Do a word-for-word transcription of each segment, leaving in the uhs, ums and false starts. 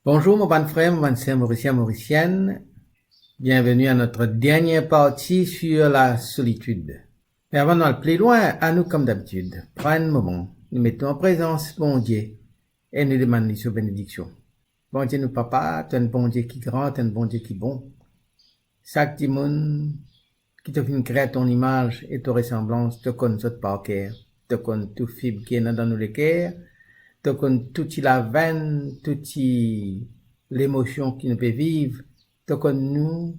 Bonzour, mo bann frer, mo bann ser, Morisien, Morisienn. Bienveni a notre dernière partie sur la solitude. Me avan nou al pli lwin, anou, kom dabitid, pran enn moman, nou met nou an prezans Bondie e nou demann li so benediksion. Bondie nou Papa, to enn Bondie ki gran, to enn Bondie ki bon. Sak dimoun ki to finn kre a to imaz e to resanblans, to konn zot par ker, to konn tou fib ki ena dan nou leker, to konn tou ti lavenn, tou ti lemosion ki nou pe viv, to konn nou,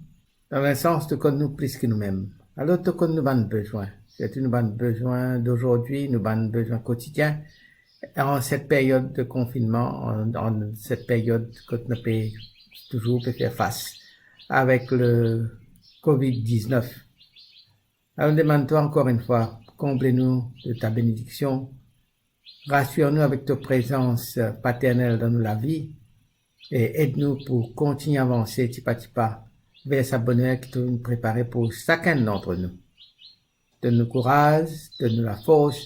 dan enn sans, to konn nou plis ki noumem. Alor, to konn nou bann bezwin, sirtou nou bann bezwin dozordi, nou bann bezwin kotidien, an set period de konfinnman, an, an set period kot nou pe touzour pe fer fas avek le covid diznef. Alor, nou demann twa ankor enn fwa, konble nou de ta benediksion, rasir nou avek to prezans paternel dan nou lavi e ed nou pou kontigne avanse tipa tipa ver sa boner ki to finn prepare pou sakenn dantre nou. Donn nou kouraz, donn nou lafors,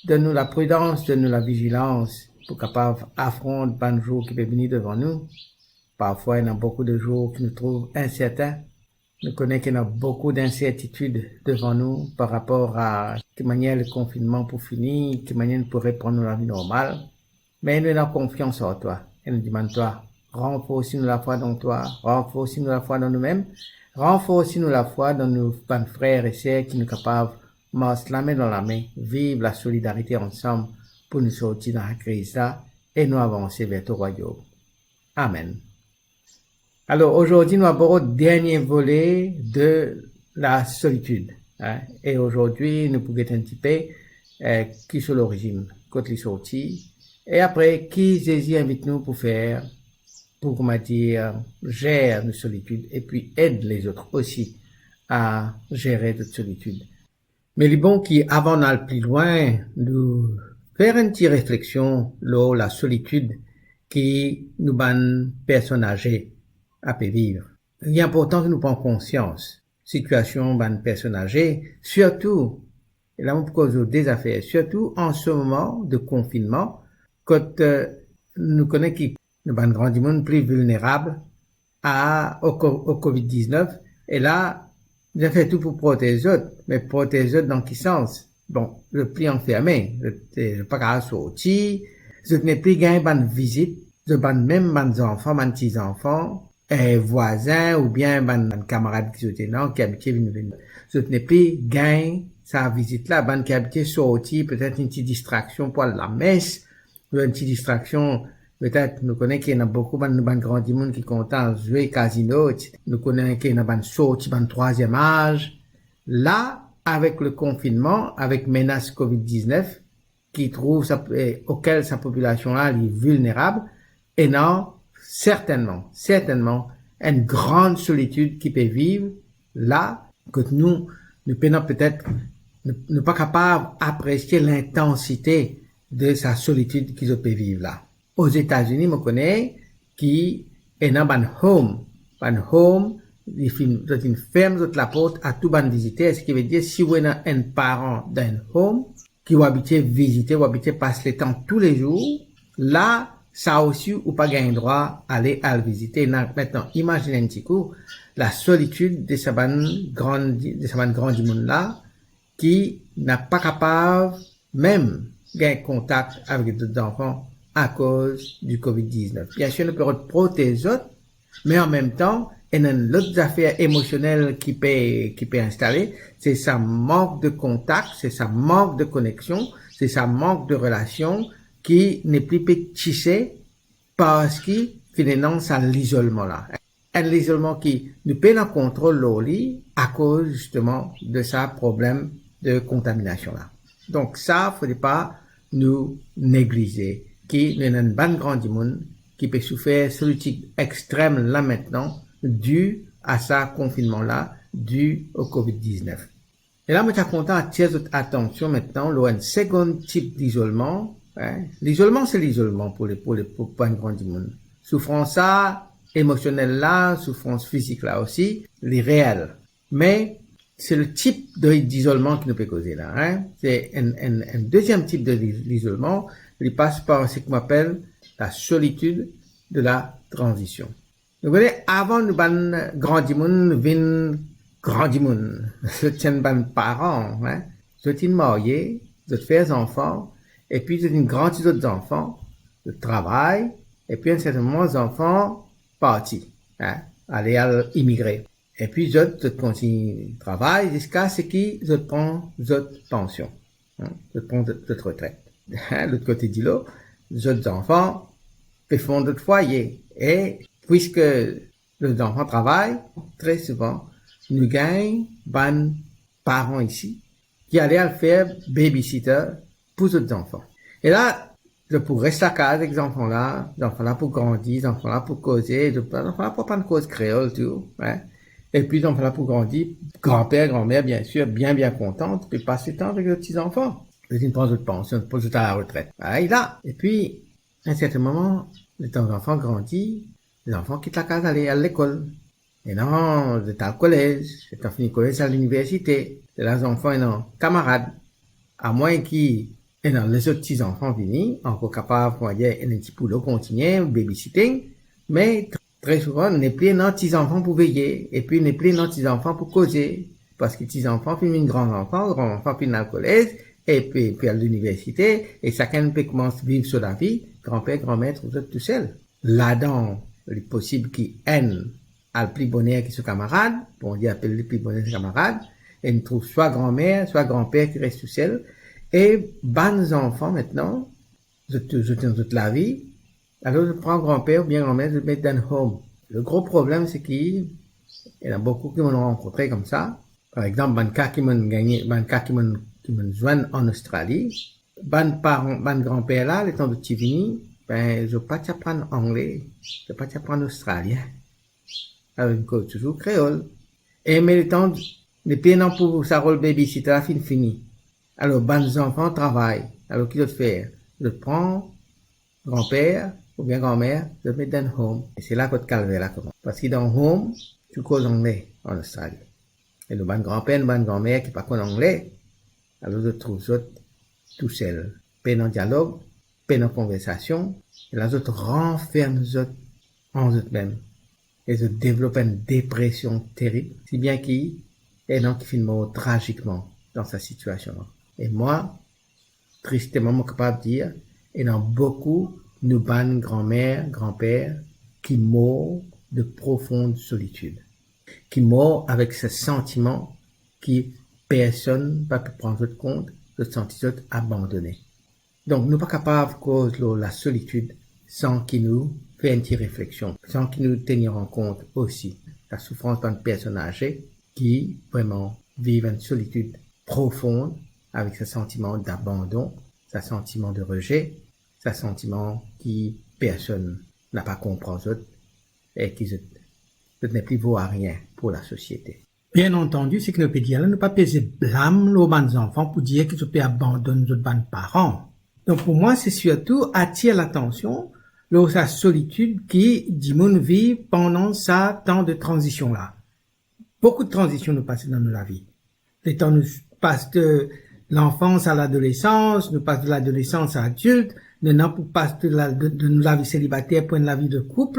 donn nou lapridans, donn nou lavizilans pou kapav afront bann zour ki pe vini devan nou. Parfwa, ena boukou de zour ki nou trouv insertin. Nou kone ki ena boukou dinsertitid devan nou par rapor a ki manier le konfinnman pou fini, ki manier nou pou reprann nou lavi normal. Me nou ena konfians an twa e nou dimann twa, ranforsi nou lafwa dan twa, ranforsi nou lafwa dan noumem, ranforsi nou lafwa dan nou bann frer e ser ki nou kapav mars lame dan lame, viv lasolidarite ansam pou nou sorti dan sa kriz la e nou avanse ver to rwayom. Amen. Alor, ozordi nou abord dernie vole de lasolitid, hein, e ozordi nou pou get enn tipe, eh, ki so lorizinn, kot li sorti, e apre ki Zezi invit nou pou fer, pou, kouma dir, zer nou solitid e pi ed lezot osi a zere zot solitid. Me li bon ki avan nou al pli lwin, nou fer enn ti refleksion lor lasolitid ki nou bann personn aze a pe viv. Li inportan ki nou pran konsians sitiasion bann personn aze, sirtou, e la mo pou koz lor de zafer, sirtou an se moman de konfinnman, kot, eh, nou kone ki nou bann gran dimoun pli vilnerab a, o ko-, o covid diznef, e la, nou fer tou pou protez zot, me protez zot dan ki sans? Bon, zot pli anferme, zot, eh, pa kapav sorti, zot nepli gagn bann vizit, zot bann, mem bann zanfan, bann ti zanfan, eh, vwazin oubien bann, bann kamarad ki zot ena, ki abitie vinn, vinn. Zot nepli gagn sa vizit la, bann ki abitie sorti, petet enn ti distraksion pou al lames, ou enn ti distraksion, petet nou kone ki ena boukou bann, nou bann gran dimoun ki kontan zwe kazino, nou kone ki ena bann sorti, bann trwaziem az. La, avek le konfinnman, avek menas covid diznef, ki trouv sa, eh, okel sa popilasion la li vilnerab, ena sertennman, sertennman enn gran solitid ki pe viv la, kot nou, nou pena petet, nou, nou pa kapav apresie lintansite de sa solitid ki zot pe viv la. Ozetazini, mo kone ki ena bann home, bann home, li finn, zot finn ferm zot laport a tou bann viziter, seki vedir si ou ena enn paran dan enn home, ki ou abitie vizite, ou abitie pas letan toulezour, la, sa osi ou pa gagn drwa ale al vizite. Na, mintnan, imazinn enn tikou lasolitid de sa bann gran, de sa bann gran dimoun la, ki na pa kapav mem gagn kontak avek zot zanfan akoz di covid diznef. Biensir, nou pe rod protez zot, me anmemtan, ena enn lot zafer emosionel ki pe, ki pe instale, se sa mank de kontak, se sa mank de koneksion, se sa mank de relasion ki nepli pe tise parski finn ena sa lizolman la. Enn lizolman ki nou pena kontrol lor li akoz zisteman de sa problem de kontaminasion la. Donk sa, fode pa nou neglize ki nou ena enn bann gran dimoun ki pe soufer solitid extrem la mintnan, di a sa konfinnman la, di o covid diznef. E la, mo ti a kontan atir zot atansion mintnan lor enn segonn tip lizolman, hein. Lizolman, se lizolman pou le, pou le, pou, pou enn gran dimoun. Soufrans sa, emosionel la, soufrans fizik la osi, li reel. Me se le tip de, dizolman ki nou pe koze la, hein. Se enn, enn, enn deziem tip de li-, lizolman, li pas par seki mo apel la solitid de la tranzision. Nou kone, avan nou bann gran dimoun vinn gran dimoun, zot ti enn bann paran, hein? Zot inn marye, zot fer zanfan, epi zot inn grandi zot zanfan, zot travay, epi enn sertin moman zanfan parti, hein, ale al imigre. Epi zot, zot kontign travay ziska seki zot pran zot pansion, hein, zot pran zot, zot retret. Hein, lot kote dilo, zot zanfan pe fond zot fwaye. E piske zot zanfan travay, tre souvan, nou gagn bann paran isi ki ale al fer babysitter pou zot zanfan. E la, zot pou res lakaz ek zanfan la, zanfan la pou grandi, zanfan la pou koze, zanfan la pou aprann koz kreol tou, hein. Epi zanfan la pou grandi, granper, granmer, biensir, bien, bien kontan, pe pas letan avek zot ti zanfan. Zot inn pran zot pansion, pou zot al laretret. Ala, epi, a enn sertin moman, letan zanfan grandi, zanfan kit lakaz ale al lekol. Ena zot al kolez, letan fini kolez, al liniversite. Ena zanfan ena kamarad. Amwin ki ena lezot ti zanfan vini, ankor kapav, koumadir, ena ti pou lo kontinie babysitting, me tre souvan, nepli ena ti zanfan pou veye, epi nepli ena ti zanfan pou koze, parski ti zanfan finn vinn gran zanfan, gran zanfan finn al kolez, epi, epi al liniversite, e sakenn pe koumans viv so lavi, granper, granmer trouv zot tousel. Ladan, li posib ki enn al pli boner ki so kamarad, Bondie apel li pli boner ki so kamarad, e nou trouv swa granmer, swa granper ki res tousel, e bann zanfan, aster, zot, zot dan zot lavi, alor zot pran granper oubien granmer, zot met dan home. Le gro problem, se ki, ena boukou ki mo'nn rankontre koumsa. Par exanp, bann ka ki mo'nn gagne, bann ka ki mo'nn, ki mo'nn zwenn an Ostrali, bann paran, bann granper la, letan zot ti vini, be, zot pa ti aprann angle, zot pa ti aprann ostralien. Alor, zot koz touzour kreol. E me letan, depi enn an pou sa rol babysitter la finn fini. Alor, bann zanfan travay. Alor, ki zot fer? Zot pran granper oubien granmer, zot met dan home. E se la kot kalver la koumans. Parski dan home, tou koz angle an Ostrali. E nou bann granper, nou bann granmer ki pa konn angle, alor zot trouv zot tousel. Pena dialog, pena konversasion, e la zot ranferm zot an zot mem. E zot devlop enn depresion terib, si bien ki ena ki finn mor trazikman dan sa sitiasion la. E mwa, tristeman, mo kapav dir, ena boukou nou bann granmer, granper ki mor de profond solitid, ki mor avek se santiman ki personn pa pe pran zot kont, zot santi zot abandone. Donk, nou pa kapav koz lor lasolitid san ki nou fer enn ti refleksion, san ki nou tenir an kont osi lasoufrans bann personn aze ki vreman viv enn solitid profon, avek sa santiman dabandon, sa santiman de reze, sa santiman ki personn napa konpran zot e ki zot, zot nepli vo arien pou lasosiete. Bien antandi, seki nou pe dir la, nou pa pe zet blam lor bann zanfan pou dir ki zot pe abandonn zot bann paran. Donk, pou mwa, se sirtou atir latansion lor sa solitid ki dimoun viv pandan sa tan de tranzision la. Boukou de tranzision nou pase dan nou lavi. Letan nou pas de lanfans a ladolesans, nou pas de ladolesans a adilt, nou ena pou pas de la, de, de nou lavi selibater pou enn lavi de koup,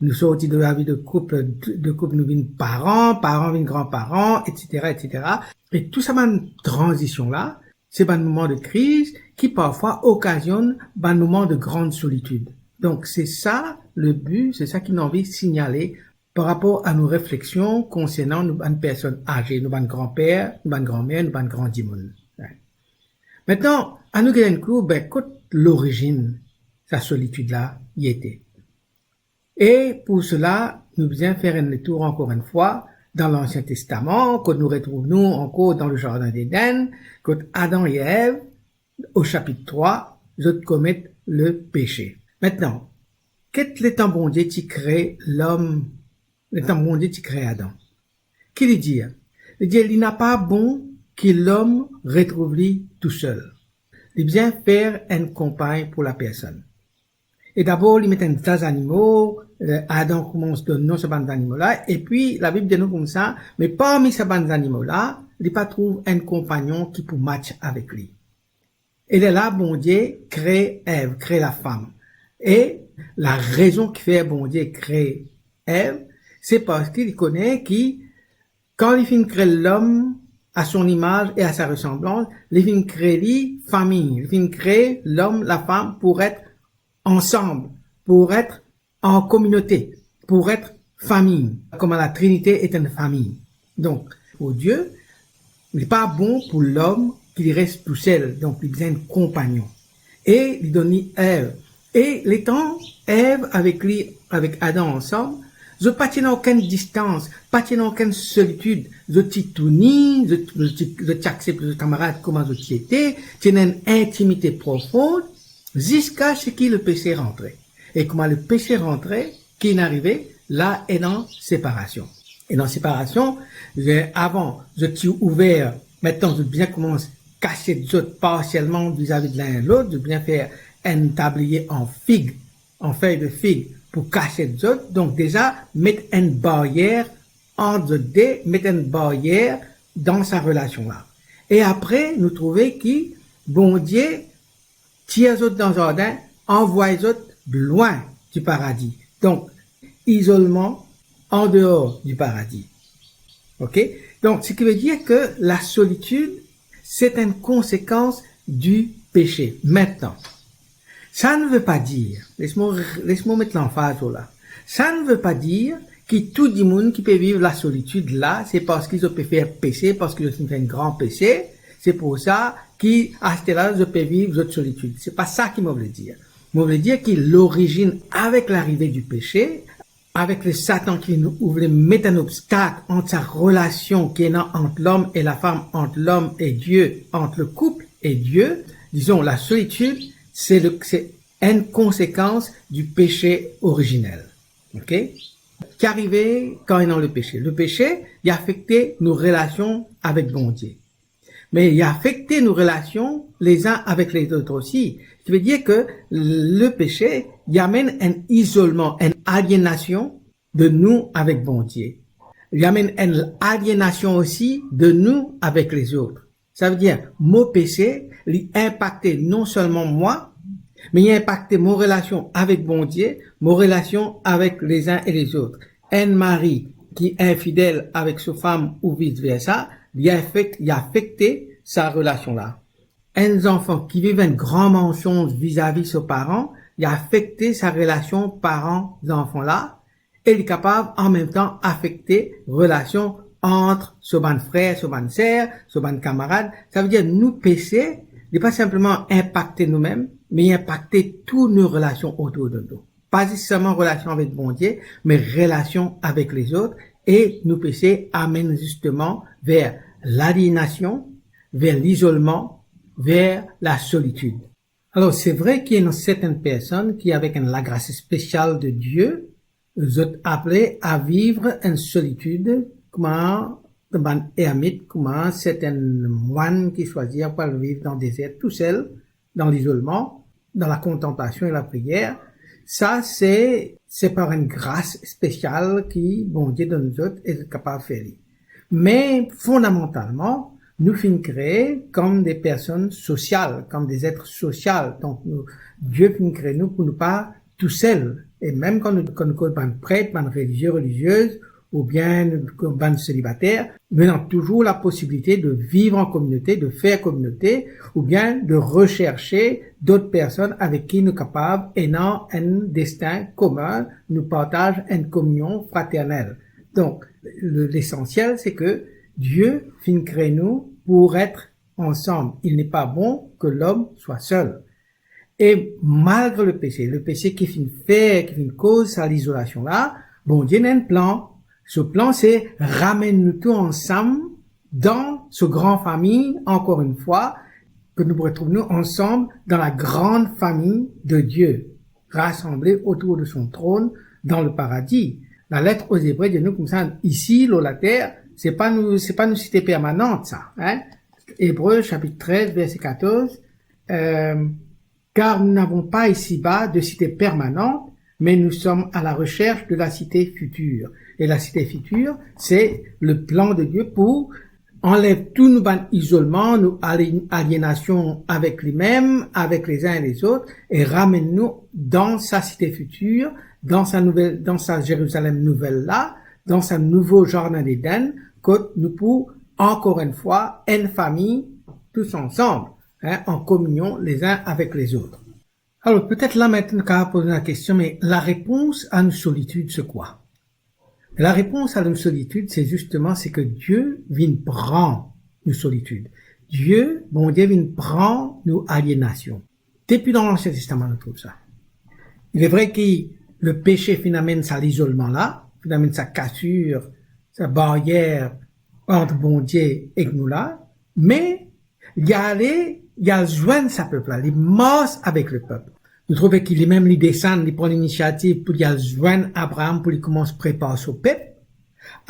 nou sorti de lavi de koup, de koup nou vinn paran, paran vinn granparan, etsetera, etsetera. E tou sa bann tranzision la, se bann moman de kriz ki parfwa okazionn bann moman de gran solitid. Donk, se sa le bi, se sa ki nou anvi signale par rapor a nou refleksion konsernan nou bann personn aze, nou bann granper, nou bann granmer, nou bann gran dimoun. Aster, anou get enn kour, be, kot lorizinn sa solitid la li ete. E pou sela, nou bizin fer enn letour ankor enn fwa dan Lansien Testaman, kot nou retrouv nou ankor dan le zardin Eden, kot Adam e Ev, o sapit trwa, zot komet le pese. Aster, get letan Bondie ti kre lom, letan Bondie ti kre Adam. Ki li dir? Li dir, li napa bon ki lom retrouv li tousel. Li bizin fer enn konpagn pou lapersonn. E dabor, li met enn ta zanimo, eh, Adam koumans donn non sa bann zanimo la, epi Labib dir nou koumsa, me parmi sa bann zanimo la, li pa trouv enn konpagnon ki pou match avek li. E lerla Bondie kre Ev, kre lafam. E larezon ki fer Bondie kre Ev, se parski li kone ki kan li finn kre lom a son imaz e a sa resanblans, li finn kre li fami, li finn kre lom, lafam pou ret ansam, pou ret an kominote, pou ret fami, kouma la Trinite est une famille. Donk, pou Die, li pa bon pou lom ki li res tousel, donk li bizin enn konpagnon. E li donn li Ev. E letan Ev avek li, avek Adam ansam, zot pa ti ena okenn distans, pa ti ena okenn solitid. Zot ti touni, zot, zot ti, zot ti aksepte zot kamarad kouma zot ti ete, ti ena enn intimite profon, ziska seki lepese rantre. E kouma lepese rantre, ki inn arive, la ena separasion. E dan separasion, eh, avan, zot ti ouver, aster zot bizin koumans kasiet zot parsielman vizavi de linn lot, zot bizin fer enn tabliye an fig, an fey de fig pou kasiet zot. Donk deza, met enn baryer ant zot de, met enn baryer dan sa relasion la. E apre, nou trouve ki Bondie tir zot dan zardin, anvway zot lwin di paradi. Donk, izolman an deor di paradi. Ok? Donk, ce qui veut dire que la solitude, c'est une conséquence du péché. Maintenant, ça ne veut pas dire, les mo, les mo met lanfaz la, ça ne veut pas dire ki tou dimoun ki pe viv lasolitid la, se parski zot pe fer pese, parski zot finn fer enn gran pese, se pou sa ki aster la zot pe viv zot solitid. Se pa sa ki mo vle dir. Mo vle dir ki lorizinn avek larive di pese, avek le Satan ki vinn oule met enn obstak ant sa relasion ki ena ant lom e lafam, ant lom e Die, ant le couple et Dieu, dizon, la solitude, c'est le, c'est une conséquence du péché originel. Ok? Ki arive kan ena lepese? Lepese, li afekte nou relasion avek Bondie. Me li afekte nou relasion lezin avek lezot osi. Ki ve dir ke lepese, li amenn enn izolman, enn alienasion de nou avek Bondie. Li amenn enn alienasion osi de nou avek lezot. Sa ve dir, mo pese, li inpakte non selman mwa, me li inpakte mo relasion avek Bondie, mo relasion avek lezin e lezot. Enn mari ki infidel avek so fam ou vis versa, li afek-, li afekte sa relasion la. Enn zanfan ki viv enn gran mansonz vizavi so paran, li afekte sa relasion paran-zanfan la, e li kapav anmemtan afekte relasion ant so bann frer, so bann ser, so bann kamarad. Sa ve dir nou pese, li pa sinpleman inpakte noumem, me li inpakte tou nou relasion otour de nou. Pa zis selman relasion avek Bondie, me relasion avek lezot, e nou pese amenn zisteman ver lalienasion, ver lizolman, ver lasolitid. Alor, se vre ki ena sertenn personn ki, avek enn lagras spesial de Die, zot apele a viv enn solitid, kouma bann ermit, kouma sertenn mwann ki swazir pou al viv dan dezer tousel, dan lizolman, dan lakontanplasion e lapriyer. Sa, se, se par enn gras spesial ki Bondie donn zot e zot kapav fer li. Me fondamantalman, nou finn kree kom de personn sosial, kom de zet sosial. Donk, nou, Die finn kree nou pou nou pa tousel. E mem kan nou, kan nou kot bann pret, bann relizie, reliziez, oubien nou kot bann selibater, nou ena touzour laposibilite de viv an kominote, de fer kominote, oubien de reserse dot personn avek ki nou kapav ena enn destin komin, nou partaz enn kominion fraternel. Donk, le, lesansiel, se ke Die finn kree nou pou ret ansam. Il n'est pas bon que l'homme soit seul. E malgre lepese, lepese ki finn fer, ki finn koz sa lizolasion la, Bondie ena enn plan. So plan, se ramenn nou tou ansam dan so gran fami, ankor enn fwa, ke nou pou retrouv nou ansam dan la grande famille de Dieu, rassemblés autour de son trône dans le paradis. Lalet o Zebre dir nou koumsa, isi lor later, se pa nou, se pa nou site permanant sa, hein? Ebre sapit trez, verse katorz, euh, car nous n'avons pas ici-bas de cité permanente, mais nous sommes à la recherche de la cité future. Et la cité future, c'est le plan de Dieu pour anlev tou nou bann izolman, nou ali-, alienasion avek limem, avek lezin e lezot, e ramenn nou dan sa site fitir, dan sa nouvel, dan sa Zerizalem nouvel la, dan sa nouvo zardin Eden, kot nou pou, ankor enn fwa, enn fami, tous ansanm, hein, an kominion lezin avek lezot. Alor, petet la, aster, nou kapav poz nou lakestion, me larepons a nou solitid, se kwa? Larepons a nou solitid, se zisteman, se ke Die vinn pran nou solitid. Die, Bondie vinn pran nou alienasion. Depi dan Lansien Testaman, nou trouv sa. Il est vrai ki lepese finn amenn sa lizolman la, finn amenn sa kasir, sa baryer ant Bondie ek nou la, me li ale, li al zwenn sa pep la, li mars avek lepep. Nou trouve ki limem li desann, li pran linisiativ pou li al zwenn Abraam, pou li koumans prepar so pep.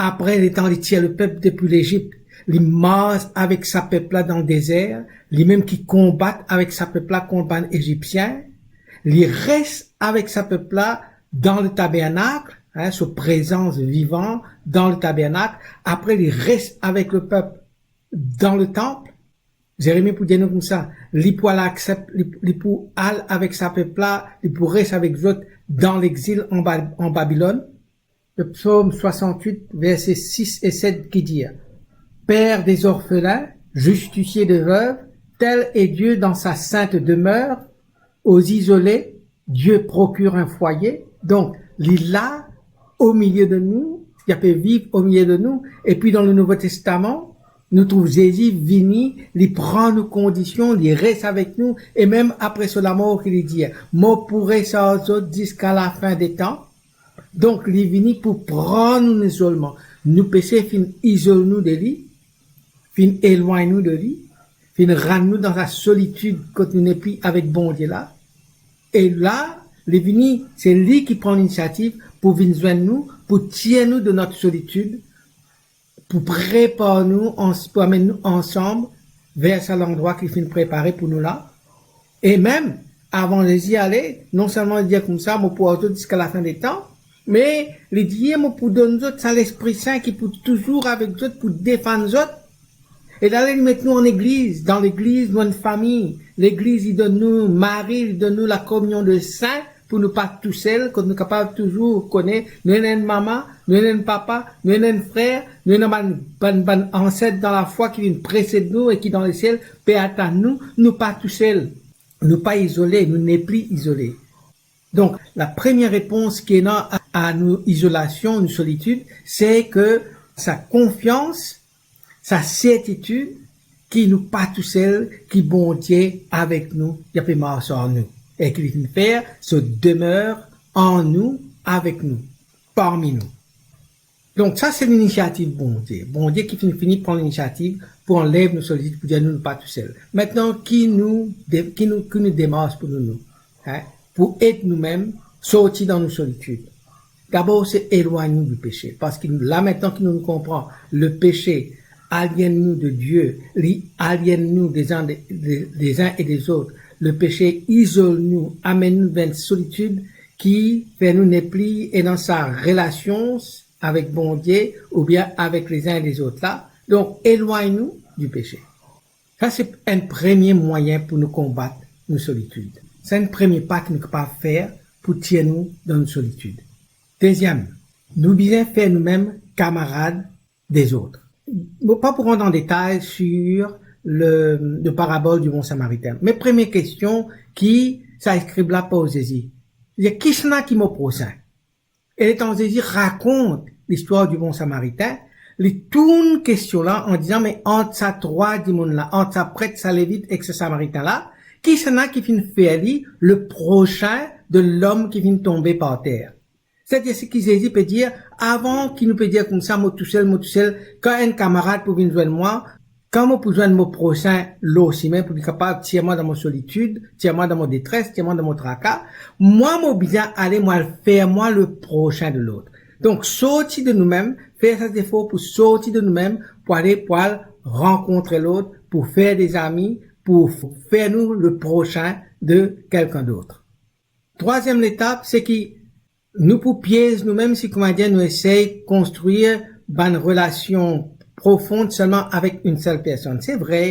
Apre, letan li tir lepep depi Lezip, li mars avek sa pep la dan dezer, limem ki konbat avek sa pep la kont bann Ezipsien, li res avek sa pep la dan le tabernak, hein, so prezans vivan dan le tabernak, apre li res avek lepep dan le tanp. Zeremi pou dir nou koumsa, li pou al aksep-, li, li pou al avek sa pep la, li pou res avek zot dan lexil an Ba-, an Babilonn. Le psaume soixante-huit, versets six et sept qui dit, Père des orphelins, justicier des veuves, tel est Dieu dans sa sainte demeure, aux isolés, Dieu procure un foyer. Donk, li la, omilie de nou, li pe viv omilie de nou. Epi dan le Nouvo Testaman, nou trouv Zezi vini, li pran nou kondision, li res avek nou, e mem apre so lamor ki li dir, mo pou res ar zot ziska lafin de tan. Donk, li vini pou pran nou izolman. Nou pese finn izol nou de li, finn elwagn nou de li, finn rann nou dan sa solitid kot nou nepli avek Bondie la. E la, li vini, se li ki pran linisiativ pou vinn zwenn nou, pou tir nou de not solitid, pou prepar nou, ans-, pou amenn nou ansam ver sa landrwa ki finn prepare pou nou la. E mem, avan Zezi ale, non selman li dir koumsa, mo pou ar zot ziska lafin de tan, me li dir, mo pou donn zot sa Lespri Sin ki pou touzour avek zot, pou defann zot. E la, li met nou an legliz. Dan legliz, nou enn fami. Legliz, li donn nou mari, li donn nou lakominion de sin, pou nou pa tousel, kot nou kapav touzour kone, nou ena enn mama, nou ena enn papa, nou ena enn frer, nou ena bann, bann, bann anset dan lafwa ki vinn presed nou e ki dan lesiel pe atann nou, nou pa tousel, nou pa izole, nou nepli izole. Donk, lapremie repons ki ena a, a nou izolasion, nou solitid, se ke sa konfians, sa sertitid ki nou pa tousel, ki Bondie avek nou, li pe mars ar nou, e ki li finn fer so demer an nou, avek nou, parmi nou. Donk, sa se linisiativ Bondie. Bondie ki finn fini pran linisiativ pou anlev nou solitid, pou dir nou, nou pa tousel. Aster, ki nou de-, ki nou, ki nou demars pou nou, nou, hein, pou ed noumem sorti dan nou solitid? Dabor, se elwagn nou dipese, parski la, aster ki nou, nou konpran lepese alienn nou de Die, li alienn nou lezin de, de, lezin e lezot. Lepese izol nou, amenn nou dan enn solitid ki fer nou nepli ena sa relasion avek Bondie oubien avek lezin e lezot la. Donk, elwagn nou dipese. Sa se enn premie mwayin pou nou konbat nou solitid. Sa enn premie pa ki nou kapav fer pou tir nou dan nou solitid. Deziem, nou bizin fer noumem kamarad dezot. Mo pa pou rant an detay sur le, le parabol du bon Samaritain. Me premie kestion ki sa eskrib la poz Zezi, li dir, kisannla ki mo prosin? E letan Zezi rakont listwar du bon Samaritin, li tourn kestion la an dizan, me ant sa trwa dimoun la, ant sa pret, sa Levit ek sa Samaritin la, kisannla ki finn fer li le prosin de lom ki finn tonbe par ter? Setadir, seki Zezi pe dir, avan ki nou pe dir koumsa, mo tousel, mo tousel, kan enn kamarad pou vinn zwenn mwa, kan mo pou zwenn mo prosin lor sime pou li kapav tir mwa dan mo solitid, tir mwa dan mo detres, tir mwa dan mo traka, mwa mo bizin ale, mo al fer mwa le prosin de lot. Donk, sorti de noumem, fer sa zefor pou sorti de noumem, pou ale, pou al rankontre lot, pou fer dezami, pou f-, fer nou le prosin de kelkenn dot. Trwaziem letap, seki nou pou piez noumem, si koumadir nou esey konstrir bann relasion profond selman avek enn sel personn. Se vre,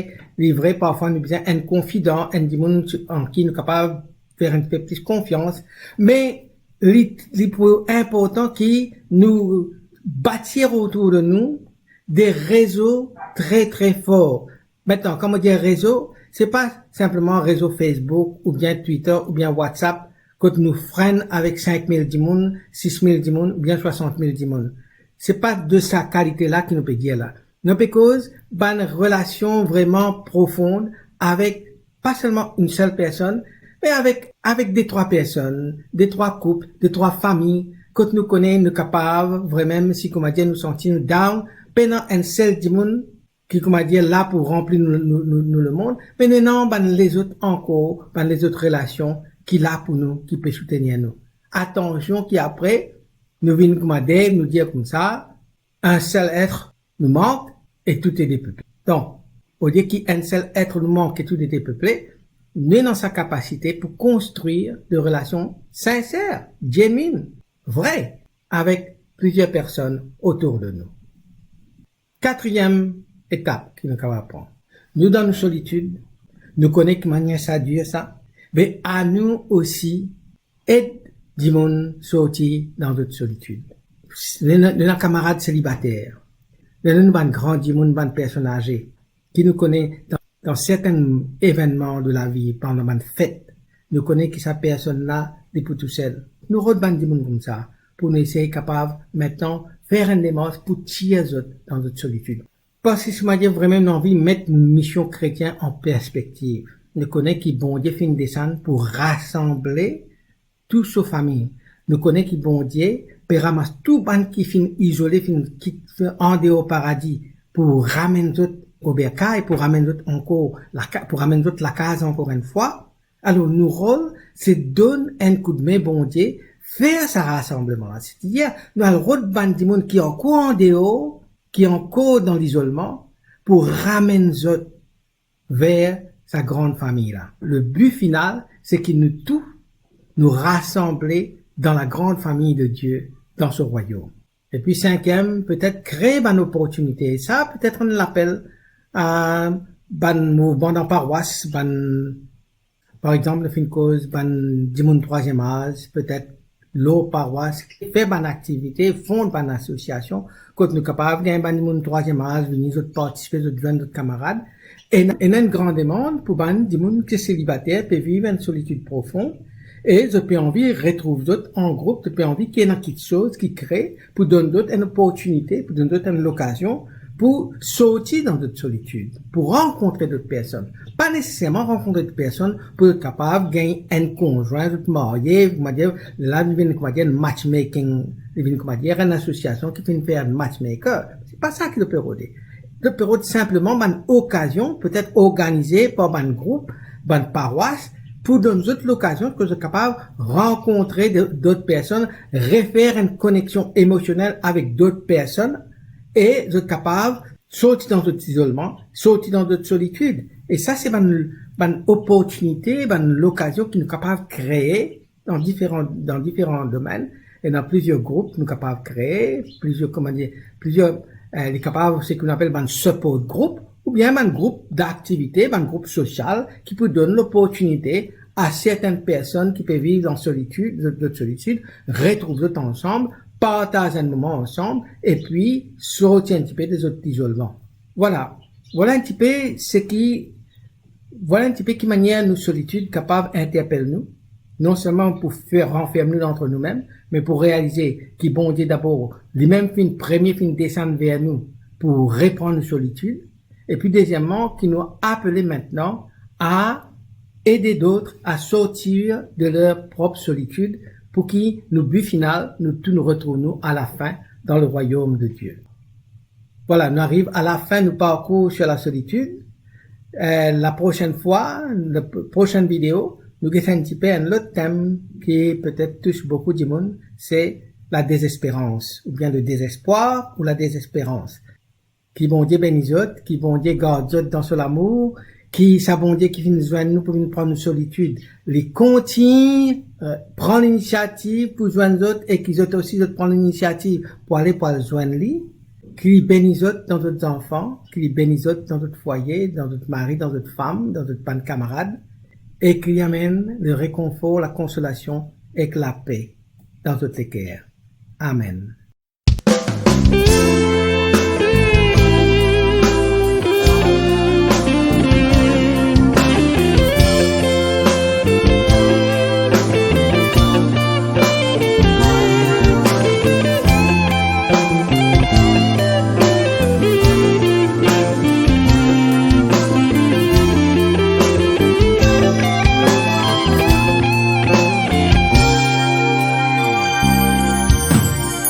li vre, parfwa nou bizin enn konfidan, enn dimoun an ki nou kapav fer enn tipe plis konfians, me li, li pou inportan ki nou batir otour de nou de rezo tre, tre for. Aster, kan mo dir rezo, se pa sinpleman rezo Facebook oubien Twitter oubien WhatsApp, kot nou frenn avek sink mil dimoun, sis mil dimoun oubien swasant mil dimoun. Se pa de sa kalite la ki nou pe dir la. Nou pe koz bann relasion vreman profond avek pa selman enn sel personn, me avek, avek de trwa personn, de trwa koup, de trwa fami, kot nou kone nou kapav vremem, si kouma dir nou santi nou down, pena enn sel dimoun ki, kouma dir, la pou ranpli nou, nou, nou, nou lemond, me nou ena bann lezot ankor, bann lezot relasion ki la pou nou, ki pe soutenir nou. Atansion ki apre, nou vinn kouma dir, nou dir koumsa, enn sel et nous manque et tout est dépeuplé. Donk, olie ki enn sel et nous manque et tout est dépeuplé, nou ena sa kapasite pou konstrir de relasion sinser, genuine, vre, avek plizier personn otour de nou. Katriem etap ki nou kapav pran. Nou dan nou solitid, nou kone ki manier sa dir sa, be anou osi ed dimoun sorti dan zot solitid. Nou ena, nou ena kamarad selibater, nou ena nou bann gran dimoun, bann personn aze, ki nou kone dan, dan sertin evennman de lavi, pandan bann fet, nou kone ki sa personn la, li pou tousel. Nou rod bann dimoun koumsa, pou nou esey kapav, aster, fer enn demars pou tir zot dan zot solitid. Parski, si mo dir vremem, nou anvi met mision kretien an perspektiv. Nou kone ki Bondie finn desann pou rasanble tou so fami. Nou kone ki Bondie pe ramas tou bann ki finn izole, finn kit, finn andeor paradi, pou ramenn zot o berkay, pou ramenn zot ankor laka-, pou ramenn zot lakaz ankor enn fwa. Alor, nou rol, se donn enn koudme Bondie, fer sa rasanbleman la. Setadir, nou al rod bann dimoun ki ankor andeor, ki ankor dan lizolman, pou ramenn zot ver sa gran fami la. Le bi final, se ki nou tou, nou rasanble dan la gran fami de Die, dan so rwayom. Epi sinkiem, petet kree bann oportinite. Sa, petet enn lapel a bann mouvman dan parwas, bann, par exanp, nou finn koz bann dimoun trwaziem az, petet lor parwas, fer bann aktivite, fond bann asosiasion, kot nou kapav gagn bann dimoun trwaziem az vini, zot partisipe, zot zwenn zot kamarad. E ena enn gran demann pou bann dimoun ki selibater, pe viv enn solitid profon, e zot pe anvi retrouv zot an group, zot pe anvi ki ena kiksoz ki kree pou donn zot enn oportinite, pou donn zot enn lokazion pou sorti dan zot solitid, pou rankontre dot personn. Pa neseserman rankontre dot personn pou zot kapav gagn enn konzwin, zot marye, koumadir, la vinn, koumadir, matchmaking, li vinn, koumadir, enn asosiasion ki finn fer matchmaker. Se pa sa ki zot pe rode. Zot pe rod sinpleman bann okazion, petet organize par bann group, bann parwas, pou donn zot lokazion ki zot kapav rankontre de, dot personn, refer enn koneksion emosionel avek dot personn, e zot kapav sorti dan zot izolman, sorti dan zot solitid. E sa, se bann, bann oportinite, bann lokazion ki nou kapav kree dan diferan, dan diferan domenn. Ena plizier group nou kapav kree, plizier, koumadir, plizier, eh, li kapav seki nou apel bann support group, oubien bann group daktivite, bann group sosial ki pou donn loportinite a sertin personn ki pe viv dan solitid, zot, zot solitid, retrouv zot ansam, partaz enn moman ansam, epi sorti enn tipe de zot izolman. Vwala. Vwala enn tipe seki, vwala enn tipe ki manier nou solitid kapav interpel nou, non selman pou fer ranferm nou dan noumem, me pou realize ki Bondie dabor, limem finn premie, finn desann ver nou pou repran nou solitid, epi dezieman, ki nou apele aster a ede dot a sortir de ler prop solitid, pou ki nou bi final, nou tou nou retrouv nou alafin dan le rwayom de Die. Vwala, nou ariv a lafin nou parkour sur la solitid. Eh, la prosenn fwa, le p-, prosenn video, nou gete enn tipe enn lot tem ki petet tous boukou dimoun, se la dezesperans, oubien le dezespwar ou la dezesperans. Ki Bondie beni zot, ki Bondie gard zot dan so lamour, ki sa Bondie ki vinn zwenn nou pou vinn pran nou solitid, li kontign, eh, pran linisiativ pou zwenn zot e ki zot osi zot pran linisiativ pou ale, pou al zwenn li. Ki li beni zot dan zot zanfan, ki li beni zot dan zot fwaye, dan zot mari, dan zot fam, dan zot bann kamarad, e ki li amenn le rekonfor, lakonsolasion ek lape dan zot leker. Amen.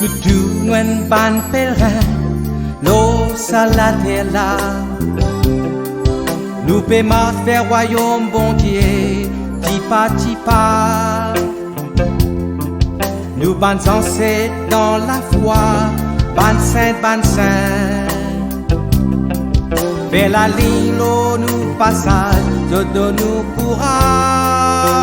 Nou tou nou enn bann pelrin lor sa later la. Nou pe mars ver Rwayom Bondie tipa tipa. Nou bann zanset dan lafwa, bann sin, bann sin. Fer laliny lor nou pasaz, zot donn nou kouraz.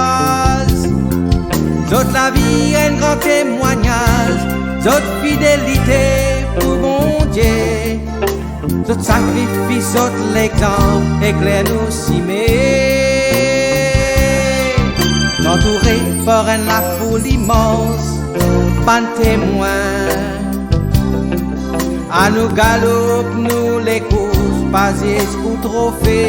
Zot lavi enn gran temwagnaz, zot fidelite pou Bondie. Zot sakrifis, zot lexanp ekler nou sime. Antoure par enn lafoul imans, bann temwin. Anou galop nou lekours, pa zis pou trofe,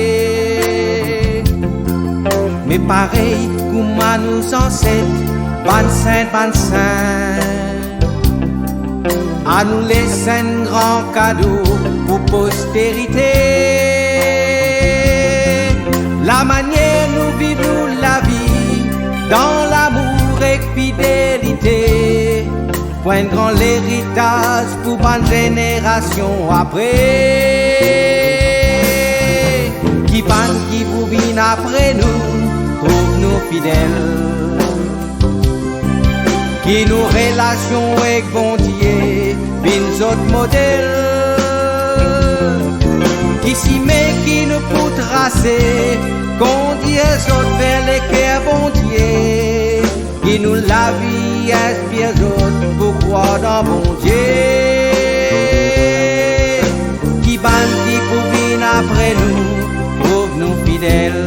me parey kouma nou zanset, bann sin, bann sin. Anou les enn gran kado pou posterite. Lamanier nou viv nou lavi dan lamour ek fidelite, pou enn gran leritaz pou bann zenerasion apre. Ki bann ki pou vinn apre nou trouv nou fidel. Ki nou relasion ek Bondie vinn zot model. Ki sime ki nou pou trase, kondir zot ver leker Bondie. Ki nou lavi inspir zot pou krwar dan Bondie. Ki bann ki pou vinn apre nou trouv nou fidel.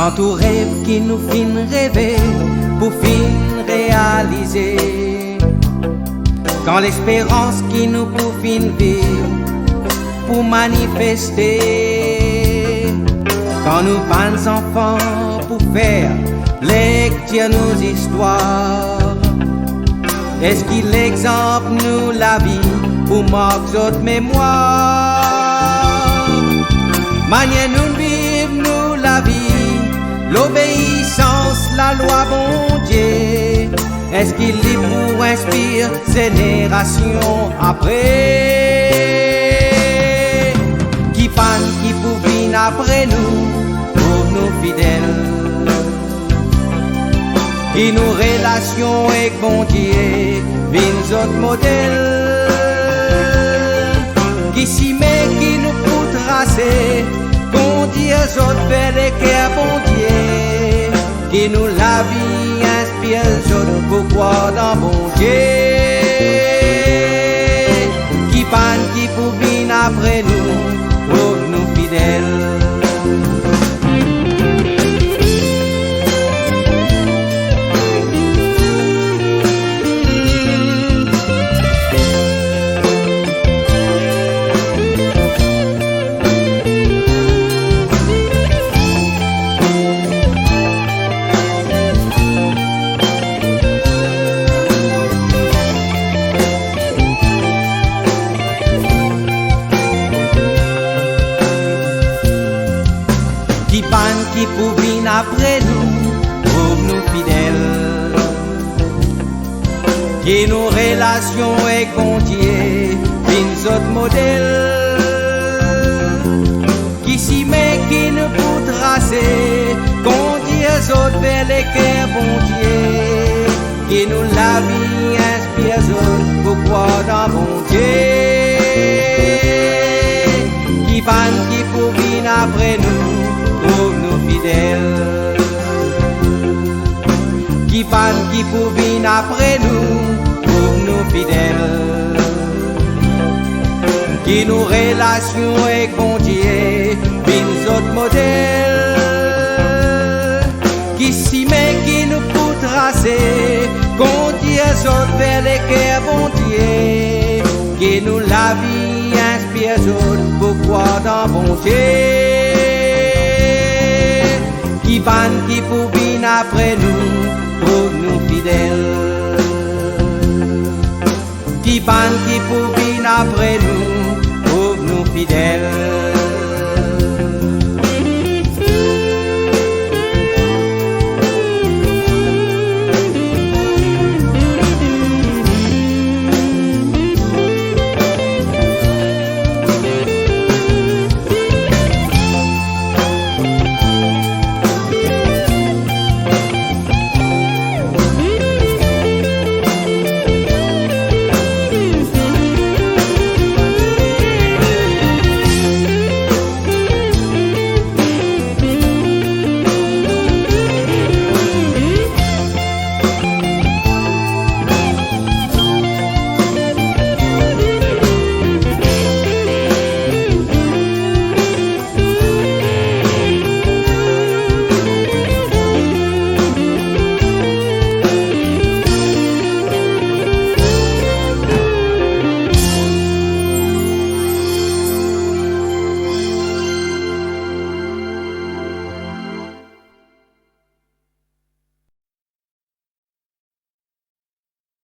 Kan tou rev ki nou finn reve pou finn realize, kan lesperans ki nou pou finn viv pou manifeste, kan nou bann zanfan pou fer lektir nou zistwar, eski lexanp nou lavi pou mark zot memwar? Manier nou viv nou lavi, lobeisans lalwa Bondie, eski li pou inspir zenerasion apre? Ki bann ki pou vinn apre nou trouv nou fidel. Ki nou relasion ek Bondie vinn zot model. Ki sime ki nou pou trase, kondir zot ver leker Bondie. Ki nou lavi inspir zot pou krwar dan Bondie. Ki bann ki pou vinn apre nou trouv nou fidel. Ki bann ki pou vinn apre nou trouv nou fidel. Ki nou relasion ek Bondie Vinn zot model, ki sime ki nou pou trase, kondir zot ver leker Bondie, ki nou lavi inspir zot pou krwar dan Bondie. Ki bann ki pou vinn apre nou, trouv nou fidel. Ki bann ki pou vinn apre nou, trouv nou fidel. Ki nou relasion ek Bondie vinn zot model. Ki sime ki nou pou trase, kondir zot ver leker Bondie. Ki nou lavi inspir zot pou krwar dan Bondie. Ki bann ki pou vinn apre nou, trouv nou fidel. Ki bann ki pou vinn apre nou, trouv nou fidel.